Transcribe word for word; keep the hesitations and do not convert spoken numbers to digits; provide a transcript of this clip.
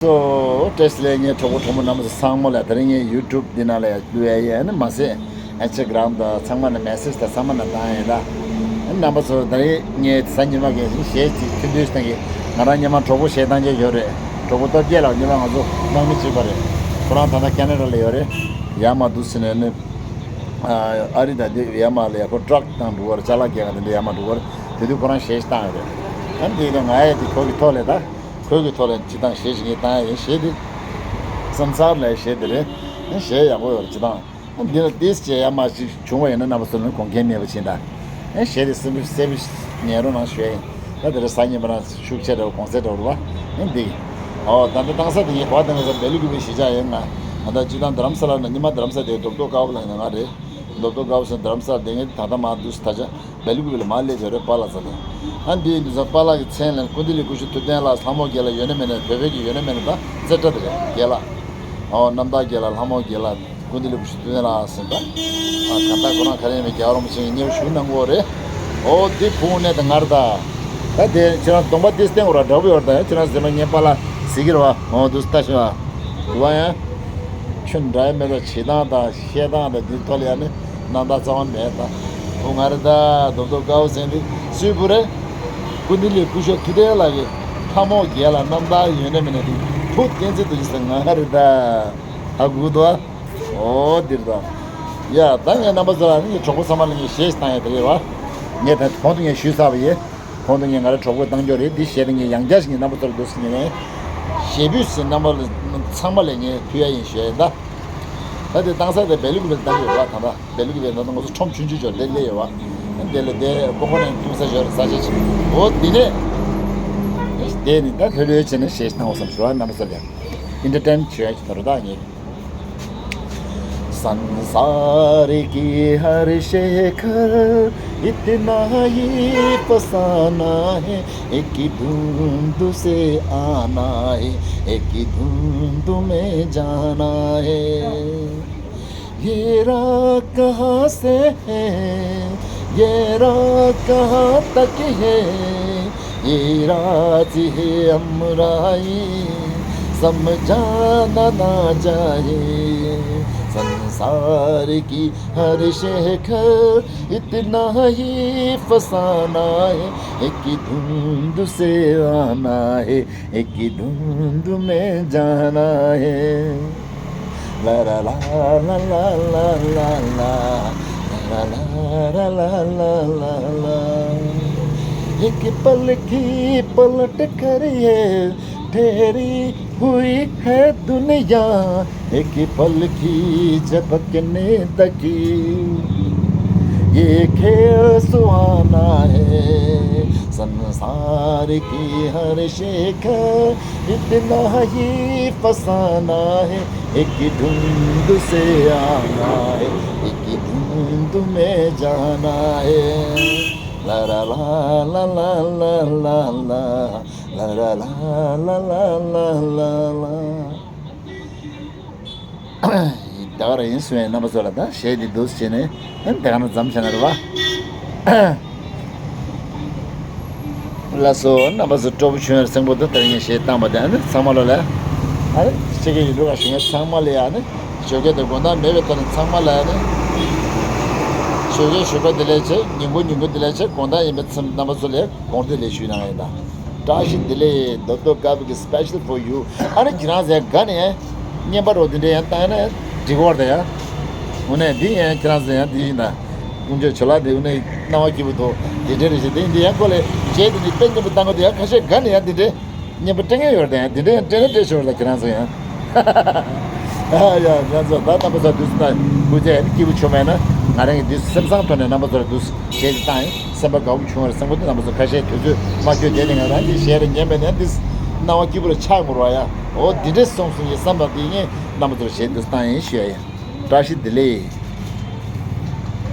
སོ། བཀྲ་ཤིས་བདེ་ལེགས། ངའི་གྲོགས་པོ་གྲོགས་མོ་རྣམ་པ་ཚོ་ཚང་མ་ལ། དེ་རིང་ངའི་ཡུ་ཊུབ་འདི་ནང་ལ་ཡང་བླུག་ཡ་ཡིན། ཨ་ནི་མ་ཟད་ཨིན་སི་ཊ་གྷི་རམ་དང་ཚང་མ་ལ་མེ་སེ་ཇི་དང་ཚང་མ་ལ་བཏང་ཡིན་ད། ཨ་ནི་རྣམ་པ་ཚོ་དེ་རིང་ངའི་གཟའ་ཉི་མ་གི་གཞས་ཅིག་ཐུང་ཐུང་ཞིག་བཏང་གི། ང་རང་སྔོན་མ་གྲོགས་པོ་གཞས་བཏང་མཁན་ཡོད་རེད། གྲོགས་པོ་སྟོབས་རྒྱལ་ལགས། སྔོན་མ་ང་ཚོ་དམག་མི་གཅིག་པ་རེད། ཁོ་རང་ད་ལྟ་ཁེ་ན་ཌ་ལ་ཡོད་རེད། ཡ་མ་འདུག་ཟེར་ནས་ནི། ཨ་རི་དང་དེ་ཡ་མ་ལ་ཡ་ཁོ་ཊག་དང་འགྲོ་བར་ཅ་ལག་རྒྱག་ག་དེ་འདྲ་ཡ་མ་འགྲོ་བར་དེ་དུས་ཁོ་རང་གཞས་ཤིག་བཏང་ཡོད་རེད། ཨ་ནི་དེ་དུས་ང་ཡ་དེ་ཁོ་གི་ཐོག་ལས་ད། ཁོའི་གི་ཐོག་ལ་སྤྱི་བཏང་གཞས་ཤིག་ངས་བཏང་ཡིན། གཞས་འདི་སོང་ཚར་ལ་གཞས་འདི་རེད། གཞས་ཡག་པོ་ཡོད་རེད། སྤྱི་བཏང་འདི་ལ་ཏིས་བྱས་ཡ་མ་ཞིག་བྱུང་བ་ཡིན་ན་རྣམ་པ་ཚོ་ནི་དགོངས་འགལ་མེད་པ་བྱེད་ད། གཞས་འདི་སེམས་པ་སེམས་པ་ཉན་རོགས་གནང་ཞུ་ཡ་ཡིན། ད་དེ་རིང་གཟའ་ཉི་མ་རང་ཤུགས་ཆེ་འདྲ་བོ་གུང་སེང་འདྲ་བོ་རེད་བ། འདི། ཨོ་ད་ལྟ་བཏང་ས་དེ་ངས་གོ་བ་བཏང་ས་བེ་ལུ་ཀུ་བེ་གཞིས་ཆགས་ཡིན་ང་། ད་ལྟ་སྤྱི་བཏང་རྡ་རམ་ས་ལ་ན་ཉི་མ་རྡ་རམ་ས་དེ་རྡོབ་རྡོབ་དཀར་པོ་ལ་ཡིན་ང་རེད། རྡོབ་རྡོབ་དཀར་པོ་ཟེར་རྡ་རམ་ས་ལ་བསྡད་མཁན་དེ་ད་ལྟ་མ་འདུག་ད་ཆ། བེ་ལུ་ཀུ་བེ་ལ་མར་སླེབས་ཡོད་རེད། པཱ་ལགས་ཚོ་ནས། ཨ་འདིའི་འདི་ཚོ་པཱ་ལགས་ཀྱི་མཚན་ལ་ཀུན་བདེ་ལེགས་ཀུ་ཤུ་ཐུབ་བསྟན་ལགས། ལྷ་མོ་རྒྱལ་ལགས། ཡོད་ན་མེད་ན། བོད་བོད་ཀྱི་ཡོད་ན་མེད་ན་ད་རྩེ་གྲ་དེ་རེད། རྒྱལ་ལགས། ཨོ་རྣམ་དག་རྒྱལ་ལགས། ལྷ་མོ་རྒྱལ་ལགས། ཀུན་བདེ་ལེགས་ཀུ་ཤུ་ཐུབ་བསྟན་ལགས་ཟེར་ད། ཨ་ག་ད་ཁོ་རང་ག་རེ་ཡིན་མིན་རྒྱལ་བ་རིན་པོ་ཆེ་གི་མཉེས་པོ་ཞུ་གནང་གི་ཡོད་རེད། ཨོ་འདི་ཕུག་ནས་ད་ང་རེད་ད། ད་དེ་ཁྱེད་རང་གདོང་པ་འདི་སྟོན་དགོས་ར་འདྲ་པོ་ཡོད་རེད་ད། ཡང་ཁྱེད་རང་ཟེར་ན་ངའི་པཱ་ལགས་ཟེར་གི་རེད་བ། ཨོ་འདུག་ལྟ་ཞིག་ཨ། དུ་བ་ཡང་། ཁྱོད་འདྲ་མེད་ད། བྱེད་སྟངས་དང་། བཤད་སྟངས་དང་འདི་ཐོག་ལ་ཡང་ནི་རྣམ་དག་རྩ་བ་མེད་ད། བུ་ང་རེད་ད། རྡོབ་རྡོབ་དཀར་པོ་ཟེར་འདི་སུའི་བུ་རེད། ཀུན་བདེ་ལེགས་ཀུ་ཤུ་ཐུབ་བསྟན་ལགས་ཀྱི། ལྷ་མོ་རྒྱལ་ལགས། རྣམ་དག་ཡོད་ན་མེད་ན་འདི་བུ་བསྟན་འཛིན་རྡོ་རྗེ་ཟེར་ང་རེད་ད། ཧ་གོ་གི་འདུག་ཨ། ཨོ་འདིར་ད། ཡ་ད་ངས་རྣམ་པ་ཚོ་ལ་ནི་ངའི་གྲོགས་པོ་ཚང་མ་ལ་ངས་གཞས་ཤིག་བཏང་ཡ་དེ་རེད་བ། ངས་ད་གོང་དུ་ངས་ཞུས་ཚར་བ་ཡིན། གོང་དུ་ངས་ང་རའི་གྲོགས་པོས་བཏང་རྒྱུ་རེད། འདི་གཞས་དེ་ངས་ཡང་བསྐྱར་ཞིག་ངས་རྣམ་པ་ཚོར་འདུག་སེ་ངས་ནས། གཞས་འབུལ་ཟེར་རྣམ་པ་ལ་ཚང་མ་ལ་ངས་ཕུལ་ཡ་ཡིན་ཞུ་ཡ་ཡིན་ད། ད་དེ་བཏང་ས་དེ་བེ་ལུ་ཀུ་བེ་ལ་བཏང་གི་ཡོད་རེད་བ། ད་ལྟ་བེ་ལུ་ཀུ་བེ་ལ་ད་ང་ཚོ་ཁྲོམ་ཆུང་ཆུང་ཅིག་ཡོད་རེད། དེ་སླེབས་ཡོད་བ། དེ་ལ་དེ་ཀོང་པོ་ནས་བཏུང་ས་ཞོར་ས་ཆ་ཅིག་འོ་དེ་ནས། དེ་ནི་ད་ལྷོད་ལྷོད་བྱས་ནས་གཞས་བཏང་བ་བསམ་ཞུ་བ། རྣམ་པ་ཚོ་ལ་ཨེན་ཊར་ཊེན་བྱེད་ཡ་ཅིག་ད་རུང་ད་ངས། संसार की हर शेखर इतना ही फसाना है, एक ही धुंध से आना है, एक ही धुंध में जाना है। ये राह कहाँ से है, ये राह कहाँ तक है, ये राज है हमराई, समझाना ना चाहे। संसार की हर शेखर इतना ही फसाना है, एक ही धुंध से आना है, एक ही धुंध में जाना है। ला ला ला ला ला ला ला ला, ला ला ला ला ला ला ला। एक पल की पलट कर ये ठहरी हुई है दुनिया, एक पल की झपकने तक ये खेल सुहाना है। संसार की हर शेखर इतना ही फसाना है, एक धुंध से आना है, एक धुंध में जाना है। ला ला ला ला ला ला ला ला। ལ་ལ་ལ་ལ་ལ་ལ་ལ། ད་ག་རང་ཡིན་སུ་ཡིན་རྣམ་པ་ཚོ་ལ་ད་གཞས་འདི་འདུག་སེ་བྱས་ནས་ཨ་ནི་དེ་ག་ནས་མཚམས་བཞག་ན་རེད་བ། ལགས་སོ། རྣམ་པ་ཚོ་སྤྲོ་པོ་བྱུང་ཡོད་རེད་གསལ་པོ་འདུག་དེ་རིང་ངས་གཞས་བཏང་པ་དེ་ཨ་ནི་ཚང་མ་ལོ་ལ་ཨ་ནི་ཤེས་ཀྱི་ཡིན་འགྲོ་ག་ཞུ་མཁན་ཚང་མ་ལ་ཡ་ཨ་ནི་ཞོགས་ཀས་དེ་དགོང་དག་མེད་པའི་ཐོག་ནས་ཚང་མ་ལ་ཡ་ཨ་ནི་ཞོགས་ཀས་ཞོགས་པ་བདེ་ལེགས་བྱས། ཉིན་གུང་ཉིན་གུང་བདེ་ལེགས་བྱས། དགོང་དག་ཡིན་པའི་མཚམས་རྣམ་པ་ཚོ་ལ་དགོང་དག་བདེ་ལེགས་ཞུས་གནང་ཡིན་ད། བཀྲ་ཤིས་བདེ་ལེགས། རྡོབ་རྡོབ་དཀར་པོ་གི་special for you། ཨ་ནི་ཁྱེད་རང་ཚོས་དགའ་ནས་ཡང་བརྙན་པར་འོ་དེ་འདྲ་ཡང་བཏང་ན་འགྲིག་གི་རེད་ད་ཡ། འོ་ནས་འདི་ཡང་ཁྱེད་རང་ཚོས་ཡང་འདི་བཞིན་དང་། དཀོན་མཆོག་ཇོ་ལགས་དེ་འོ་ནས་སྣང་བ་སྐྱིད་པོ་འདུག་དེ་འདྲ་རེད་ཞེས་དེ་འདི་ཡང་ཁོ་ལས་བྱས་དེ་འདི་དཔེ་སྙན་པོ་བཏང་གི་འདུག་ཡ། ཁ་ཤས་དགའ་ནས་ཡང་འདི་འདྲའི་བརྙན་པར་སྤྲད་མཁན་ཡོད་རེད་ད་ཡ། འདི་འདྲ་ཡང་སྤྲད་ན་སྤྲད་ཤོག་རེད་ད་ཁྱེད་རང་ཚོ་ཡང་། ཨ་ཡ། ང་ཚོ་ད་རྣམ་པ་ཚོ་དུས་ཚོད་ད་སྐུ་ཚེ་སྐྱིད་པོ་བྱུང་མེད་ན་ང་རང་གི་དུས་སེམས་བཟང་ཐོག་ནས་རྣམ་པ་ཚོར་དུས་གཞས་ཅིག་བཏང་ཡིན། སེམས་པ་དགའ་པོ་བྱུང་བར་སེམས་པ་དུས་རྣམ་པ་ཚོ་ཁ་ཤས་དུས་ཚོད་མ་འཁྱོལ་བསྡད་ནས་ང་རང་གི་གཞས་རེ་ཉན་པས་ནས་འདི་སྣང་བ་སྐྱིད་པོ་ལ་ཆགས་མི་རུང་ཡ། འོ་འདི་འདྲས་སོང་སོང་ཡིན་བསམ་པ་འདི་ངས་རྣམ་པ་ཚོར་གཞས་འདི་བཏང་ཡིན་ཞུ་ཡ་ཡིན། བཀྲ་ཤིས་བདེ་ལེགས།